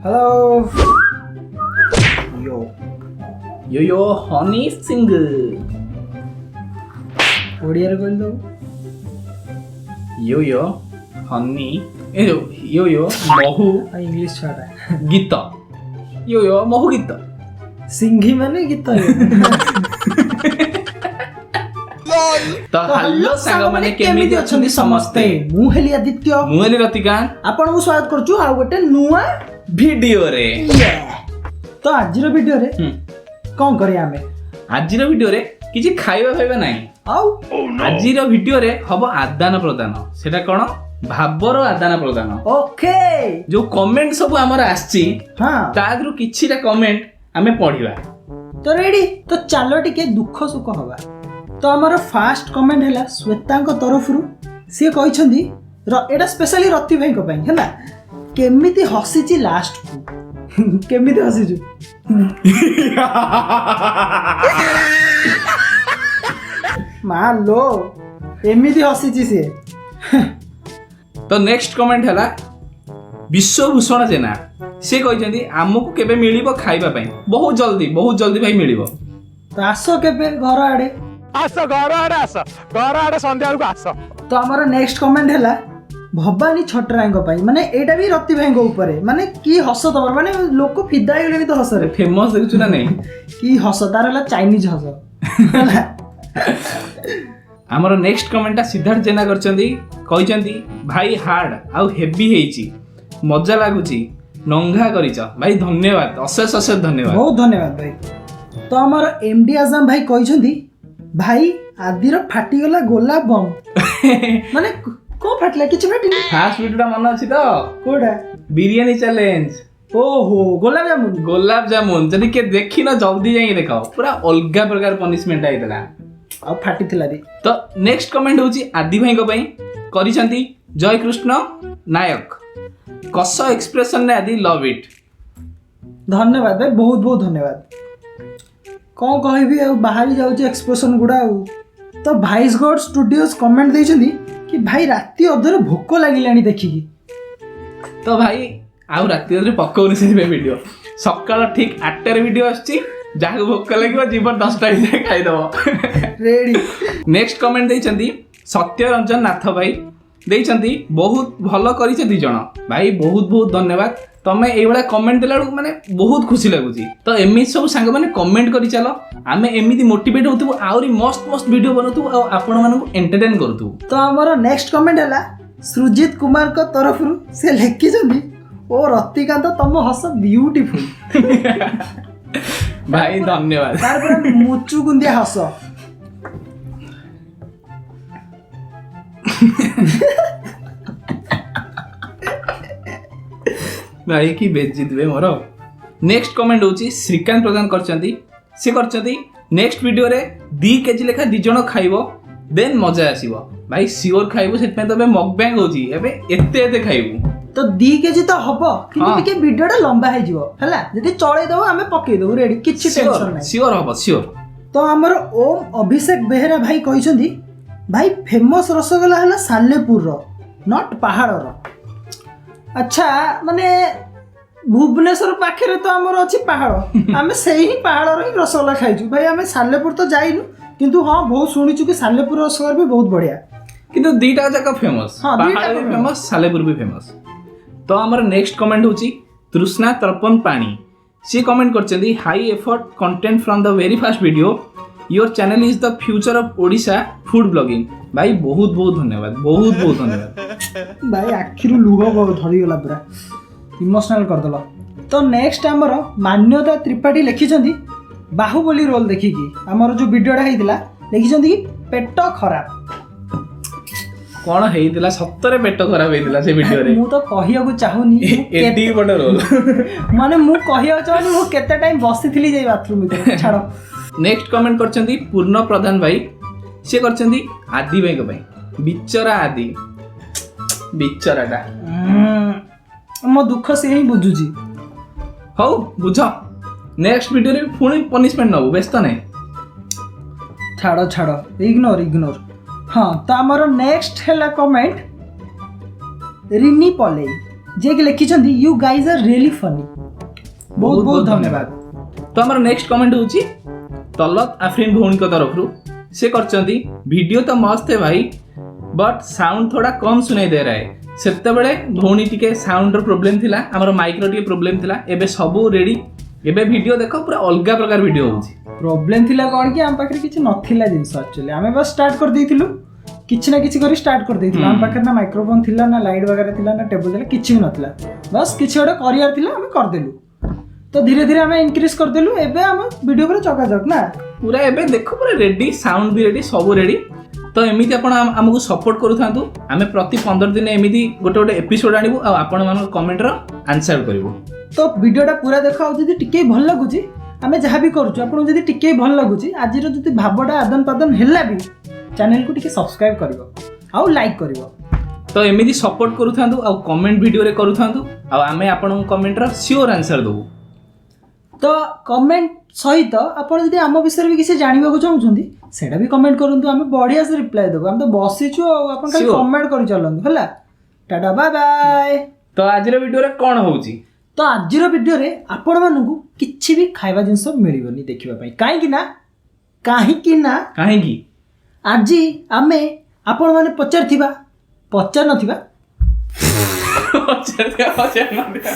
Hello. Yo. Yo yo Honey Singh. ଓଡ଼ିଆରେ କହିଲି ଦବୁ। ୟୋ ୟୋ ହନି ଏ ଯୋଉ ୟୋ ୟୋ ମହୁ ଆଉ ଇଂଲିଶ ଛୁଆଟା। ଗୀତ, ୟୋ ୟୋ ମହୁ ଗୀତ। ସିଂଘି ମାନେ ଗୀତ। ତ ହ୍ୟାଲୋ ସାଙ୍ଗମାନେ, କେମିତି ଅଛନ୍ତି ସମସ୍ତେ? ମୁଁ ହେଲି ଆଦିତ୍ୟ। ମୁଁ ହେଲି ରତିକାନ୍ତ। ଆପଣଙ୍କୁ ସ୍ୱାଗତ କରୁଛୁ ଆଉ ଗୋଟେ ନୂଆ ଭିଡିଓରେ। ତ ଆଜିର ଭିଡିଓରେ କଣ କରିବା ଆମେ? ଆଜିର ଭିଡିଓରେ କିଛି ଖାଇବା ଫାଇବା ନାହିଁ। ଆଉ? ଆଜିର ଭିଡିଓରେ ହବ ଆଦାନ ପ୍ରଦାନ। ସେଟା କଣ? ଭାବର ଆଦାନ ପ୍ରଦାନ। ଯୋଉ କମେଣ୍ଟ ସବୁ ଆମର ଆସିଛି, ତା ଦେହରୁ କିଛିଟା କମେଣ୍ଟ ଆମେ ପଢିବା। ତ ରେଡି ତ, ଚାଲ ଟିକେ ଦୁଃଖ ସୁଖ ହବା। ତ ଆମର ଫାଷ୍ଟ କମେଣ୍ଟ ହେଲା ଶ୍ୱେତାଙ୍କ ତରଫରୁ। ସିଏ କହିଛନ୍ତି, ଏଇଟା ସ୍ପେଶାଲି ରତି ଭାଇଙ୍କ ପାଇଁ ହେଲା, କେମିତି ହସିଛି ଲାଷ୍ଟକୁ। କେମିତି ହସିଛୁ ମା ଲୋ, ଏମିତି ହସିଛି ସିଏ। ତ ନେକ୍ସଟ କମେଣ୍ଟ ହେଲା ବିଶ୍ୱଭୂଷଣ ଜେନା। ସେ କହିଛନ୍ତି, ଆମକୁ କେବେ ମିଳିବ ଖାଇବା ପାଇଁ? ବହୁତ ଜଲ୍ଦି, ବହୁତ ଜଲ୍ଦି ଭାଇ ମିଳିବ। ତ ଆସ କେବେ ଘର ଆଡେ। ଆସ, ଘର ଆଡେ ଆସ, ଘର ଆଡେ ସନ୍ଧ୍ୟା ବେଳକୁ ଆସ। ତ ଆମର ନେକ୍ସଟ କମେଣ୍ଟ ହେଲା ଭବାନୀ ଛଟରାଙ୍କ ପାଇଁ, ମାନେ ଏଇଟା ବି ରତି ଭାଇଙ୍କ ଉପରେ, ମାନେ କି ହସ ତମର, ମାନେ ଲୋକ ଫିଦା ହେଇଗଲେଣି ତ ହସରେ। ଫେମସ ଦେଖୁଛୁ ନା ନାଇଁ? କି ହସ ତାର ହେଲା, ଚାଇନିଜ ହସ ହେଲା। ଆମର ନେକ୍ସଟ କମେଣ୍ଟଟା ସିଦ୍ଧାର୍ଥ ଜେନା କରିଛନ୍ତି। କହିଛନ୍ତି, ଭାଇ ହାର୍ଡ ଆଉ ହେଭି ହେଇଛି, ମଜା ଲାଗୁଛି, ନଙ୍ଘା କରିଛ ଭାଇ। ଧନ୍ୟବାଦ, ଅଶେଷ ଅଶେଷ ଧନ୍ୟବାଦ। ବହୁତ ଧନ୍ୟବାଦ ଭାଇ। ତ ଆମର ଏମ ଡି ଆଜାମ ଭାଇ କହିଛନ୍ତି, ଭାଇ ଆଦିର ଫାଟିଗଲା ଗୋଲାପ ବମ୍। ମାନେ କଣ ଫାଟିଲା? କିଛି ଫାଟିନି। ଫାଷ୍ଟ ଭିଡିଓଟା ମନେ ଅଛି ତ? କୋଉଟା? ବିରିୟାନୀ ଚ୍ୟାଲେଞ୍ଜ। ଓହୋ, ଗୋଲାପ ଜାମୁନ। ଗୋଲାପ ଜାମୁନ। ଯଦି କିଏ ଦେଖିନ, ଜଲ୍ଦି ଯାଇକି ଦେଖ। ପୁରା ଅଲଗା ପ୍ରକାର ପନିଶମେଣ୍ଟ ହେଇଥିଲା। ଆଉ ଫାଟିଥିଲା ବି। ତ ନେକ୍ସଟ କମେଣ୍ଟ ହଉଛି ଆଦି ଭାଇଙ୍କ ପାଇଁ, କରିଛନ୍ତି ଜୟକୃଷ୍ଣ ନାୟକ। କସ ଏକ୍ସପ୍ରେସନରେ ଆଦି, ଲଭ୍ ଇଟ୍। ଧନ୍ୟବାଦ ଭାଇ, ବହୁତ ବହୁତ ଧନ୍ୟବାଦ। କଣ କହିବି ଆଉ, ବାହାରି ଯାଉଛି ଏକ୍ସପ୍ରେସନ ଗୁଡ଼ା ଆଉ। ତ ଭାଇସ୍ ଗଡ୍ ଷ୍ଟୁଡିଓଜ କମେଣ୍ଟ ଦେଇଛନ୍ତି କି ଭାଇ ରାତି ଅଧରେ ଭୋକ ଲାଗିଲାଣି ଦେଖିକି। ତ ଭାଇ ଆଉ ରାତି ଅଧରେ ପକଉନି ସେଥିପାଇଁ ଭିଡ଼ିଓ। ସକାଳ ଠିକ 8ଟାରେ ଭିଡ଼ିଓ ଆସୁଛି। ଯାହାକୁ ଭୋକ ଲାଗିବ, ଯିବ 10ଟା ଭିତରେ ଖାଇଦବ। ରେଡି। ନେକ୍ସଟ କମେଣ୍ଟ ଦେଇଛନ୍ତି ସତ୍ୟ ରଞ୍ଜନ ନାଥ ଭାଇ। ଦେଇଛନ୍ତି, ବହୁତ ଭଲ କରିଛ ଦି ଜଣ ଭାଇ। ବହୁତ ବହୁତ ଧନ୍ୟବାଦ। ତମେ ଏଇଭଳିଆ କମେଣ୍ଟ ଦେଲା ବେଳକୁ ମାନେ ବହୁତ ଖୁସି ଲାଗୁଛି। ତ ଏମିତି ସବୁ ସାଙ୍ଗମାନେ କମେଣ୍ଟ କରି ଚାଲ, ଆମେ ଏମିତି ମୋଟିଭେଟ୍ ହଉଥିବୁ, ଆହୁରି ମସ୍ତ ମସ୍ତ ଭିଡ଼ିଓ ବନଉଥିବୁ ଆଉ ଆପଣମାନଙ୍କୁ ଏଣ୍ଟରଟେନ୍ କରୁଥିବୁ। ତ ଆମର ନେକ୍ସଟ କମେଣ୍ଟ ହେଲା ସୃଜିତ କୁମାରଙ୍କ ତରଫରୁ। ସେ ଲେଖିଛନ୍ତି, ଓ ରତିକାନ୍ତ, ତମ ହସ ବିୟୁଟିଫୁଲ। ଭାଇ ଧନ୍ୟବାଦ। ତାର ପୁରା ମୁଚୁକୁନ୍ଦିଆ ହସ। ଭାଇ କି ବେଜିତ ବେ ମୋର। ନେକ୍ସଟ କମେଣ୍ଟ ହେଉଛି ଶ୍ରୀକାନ୍ତ ପ୍ରଧାନ କରିଛନ୍ତି। ସେ କରିଛନ୍ତି, ନେକ୍ସଟ ଭିଡ଼ିଓରେ 2 କେଜି ଲେଖା ଦି ଜଣ ଖାଇବ, ଦେନ୍ ମଜା ଆସିବ। ଭାଇ ସିଓର ଖାଇବୁ, ସେଥିପାଇଁ ତ ଏବେ ମକବ୍ୟାଙ୍ଗ ହେଉଛି, ଏବେ ଏତେ ଏତେ ଖାଇବୁ। ତ 2 କେଜି ତ ହବ, କିନ୍ତୁ ଟିକେ ଭିଡ଼ିଓଟା ଲମ୍ବା ହେଇଯିବ ହେଲା। ଯଦି ଚଳେଇ ଦବ, ଆମେ ପକେଇ ଦବୁ। ରେଡି, କିଛି ଟେନସନ ନାହିଁ। ସିଓର ହବ, ସିଓର। ତ ଆମର ଓମ୍ ଅଭିଷେକ ବେହେରା ଭାଇ କହିଛନ୍ତି, ଭାଇ ଫେମସ୍ ରସଗୋଲା ହେଲା ସାଲେପୁରର, not ପାହାଡ଼ର। ଆଚ୍ଛା, ମାନେ ଭୁବନେଶ୍ୱର ପାଖରେ ତ ଆମର ଅଛି ପାହାଡ଼, ଆମେ ସେଇ ହିଁ ପାହାଡ଼ର ହିଁ ରସଗୋଲା ଖାଇଛୁ ଭାଇ। ଆମେ ସାଲେପୁର ତ ଯାଇନୁ, କିନ୍ତୁ ହଁ ବହୁତ ଶୁଣିଛୁ କି ସାଲେପୁର ରସଗୋଲା ବି ବହୁତ ବଢ଼ିଆ। କିନ୍ତୁ ଦିଟା ଯାକ ଫେମସ୍। ହଁ, ଦିଟା ପାହାଡ଼ ବି ଯାକ। ଫେମସ୍, ସାଲେପୁର ବି ଫେମସ୍। ତ ଆମର ନେକ୍ସଟ କମେଣ୍ଟ ହେଉଛି ତୃଷ୍ଣା ତର୍ପଣ ପାଣି। ସିଏ କମେଣ୍ଟ କରିଛନ୍ତି, high effort content from the very first video, your channel is the future of Odisha food blogging। ଭାଇ ବହୁତ ବହୁତ ଧନ୍ୟବାଦ, ବହୁତ ବହୁତ ଧନ୍ୟବାଦ। ଭାଇ ଆଖିରୁ ଲୁହ ଧରିଗଲା, ପୁରା ଇମୋସନାଲ କରିଦେଲ। ତ ନେକ୍ସଟ ଆମର ମାନ୍ୟତା ତ୍ରିପାଠୀ ଲେଖିଛନ୍ତି, ବାହୁବଲି ରୋଲ୍ ଦେଖିକି ଆମର ଯେଉଁ ଭିଡ଼ିଓଟା ହେଇଥିଲା, ଲେଖିଛନ୍ତି କି ପେଟ ଖରାପ। କ'ଣ ହେଇଥିଲା? ସତରେ ପେଟ ଖରାପ ହେଇଥିଲା ସେ ଭିଡ଼ିଓରେ। ମୁଁ ତ କହିବାକୁ ଚାହୁଁନି ମୁଁ ଏତିକି ବଡ଼ ରୋଲ୍। ମାନେ ମୁଁ କହିବାକୁ ଚାହୁଁନି ମୁଁ କେତେ ଟାଇମ୍ ବସିଥିଲି ଯାଇ ବାଥରୁମ୍ ଭିତରେ, ଛାଡ଼। ନେକ୍ସଟ କମେଣ୍ଟ କରିଛନ୍ତି ପୂର୍ଣ୍ଣ ପ୍ରଧାନ ଭାଇ। ସିଏ କରିଛନ୍ତି ଆଦି ଭାଇଙ୍କ ପାଇଁ, ବିଚରା ଆଦି, ବିଚରାଟା। ମୋ ଦୁଃଖ ସେ ହିଁ ବୁଝୁଛି। ହଉ ବୁଝ, ନେକ୍ସଟ ଭିଡ଼ିଓରେ ପୁଣି ପନିଶମେଣ୍ଟ ନେବୁ, ବ୍ୟସ୍ତ ନାହିଁ। ଛାଡ଼ ଛାଡ଼, ଇଗ୍ନୋର ଇଗ୍ନୋର। ହଁ, ତ ଆମର ନେକ୍ସଟ ହେଲା କମେଣ୍ଟ ରିନି ପଲେଇ। ଯିଏକି ଲେଖିଛନ୍ତି, "You guys are really funny." ବହୁତ ବହୁତ ଧନ୍ୟବାଦ। ତ ଆମର ନେକ୍ସଟ କମେଣ୍ଟ ହେଉଛି ତଲତ ଆଫରିନ ଭଉଣୀଙ୍କ ତରଫରୁ। ସେ କରିଛନ୍ତି, "ଭିଡ଼ିଓ ତ ମସ୍ତ ହେ ଭାଇ, ବଟ୍ ସାଉଣ୍ଡ ଥୋଡ଼ା କମ୍ ସୁନାଇ ଦେ ରହା ହେ।" ସେତେବେଳେ ଭଉଣୀ ଟିକେ ସାଉଣ୍ଡର ପ୍ରୋବ୍ଲେମ୍ ଥିଲା, ଆମର ମାଇକ୍ର ଟିକେ ପ୍ରୋବ୍ଲେମ୍ ଥିଲା। ଏବେ ସବୁ ରେଡ଼ି। ଏବେ ଭିଡ଼ିଓ ଦେଖ, ପୁରା ଅଲଗା ପ୍ରକାର ଭିଡ଼ିଓ ହେଉଛି। ପ୍ରୋବ୍ଲେମ୍ ଥିଲା କ'ଣ କି, ଆମ ପାଖରେ କିଛି ନଥିଲା ଜିନିଷ। ଆକ୍ଚୁଆଲି ଆମେ ବାସ୍ ଷ୍ଟାର୍ଟ କରିଦେଇଥିଲୁ, କିଛି ନା କିଛି କରି ଷ୍ଟାର୍ଟ କରିଦେଇଥିଲୁ। ଆମ ପାଖରେ ନା ମାଇକ୍ରୋଫୋନ୍ ଥିଲା, ନା ଲାଇଟ୍ ବଗେରା ଥିଲା, ନା ଟେବୁଲ୍ ଥିଲା, କିଛି ବି ନଥିଲା। ବାସ୍ କିଛି ଗୋଟେ କରିବାର ଥିଲା, ଆମେ କରିଦେଲୁ। ତ ଧୀରେ ଧୀରେ ଆମେ ଇନକ୍ରିଜ୍ କରିଦେଲୁ। ଏବେ ଆମ ଭିଡ଼ିଓ ପୁରା ଚକାଚକ ନା? ପୁରା ଏବେ ଦେଖ, ପୁରା ରେଡ଼ି, ସାଉଣ୍ଡ ବି ରେଡ଼ି, ସବୁ ରେଡ଼ି। ତ ଏମିତି ଆପଣ ଆମକୁ ସପୋର୍ଟ କରୁଥାନ୍ତୁ। ଆମେ ପ୍ରତି 15 ଦିନ ଏମିତି ଗୋଟେ ଗୋଟେ ଏପିସୋଡ୍ ଆଣିବୁ ଆଉ ଆପଣମାନଙ୍କ କମେଣ୍ଟର ଆନ୍ସର କରିବୁ। ତ ଭିଡ଼ିଓଟା ପୁରା ଦେଖ। ଆଉ ଯଦି ଟିକେ ଭଲ ଲାଗୁଛି, ଆମେ ଯାହା ବି କରୁଛୁ, ଆପଣଙ୍କୁ ଯଦି ଟିକେ ଭଲ ଲାଗୁଛି, ଆଜିର ଯଦି ଭାବଟା ଆଦାନ ପ୍ରଦାନ ହେଲା ବି, ଚ୍ୟାନେଲକୁ ଟିକେ ସବସ୍କ୍ରାଇବ୍ କରିବ ଆଉ ଲାଇକ୍ କରିବ। ତ ଏମିତି ସପୋର୍ଟ କରୁଥାନ୍ତୁ ଆଉ କମେଣ୍ଟ ଭିଡ଼ିଓରେ କରୁଥାନ୍ତୁ, ଆଉ ଆମେ ଆପଣଙ୍କ କମେଣ୍ଟର ସିଓର ଆନ୍ସର ଦେବୁ। ତ କମେଣ୍ଟ ସହିତ ଆପଣ ଯଦି ଆମ ବିଷୟରେ ବି କିଛି ଜାଣିବାକୁ ଚାହୁଁଛନ୍ତି, ସେଇଟା ବି କମେଣ୍ଟ କରନ୍ତୁ। ଆମେ ବଢ଼ିଆ ସେ ରିପ୍ଲାଏ ଦେବୁ। ଆମେ ତ ବସିଛୁ, ଆଉ ଆପଣ ଖାଲି କମେଣ୍ଟ କରି ଚାଲନ୍ତୁ। ହେଲା, ଟାଟା, ବାଏ ବାଏ। ତ ଆଜିର ଭିଡ଼ିଓରେ କ'ଣ ହେଉଛି? ତ ଆଜିର ଭିଡ଼ିଓରେ ଆପଣମାନଙ୍କୁ କିଛି ବି ଖାଇବା ଜିନିଷ ମିଳିବନି ଦେଖିବା ପାଇଁ। କାହିଁକି ନା କାହିଁକି? ଆଜି ଆମେ ଆପଣମାନେ ପଚାରିଥିବା, ପଚାରି ନଥିବା ପଚାରିଥିବା, ପଚାରିନଥିବା।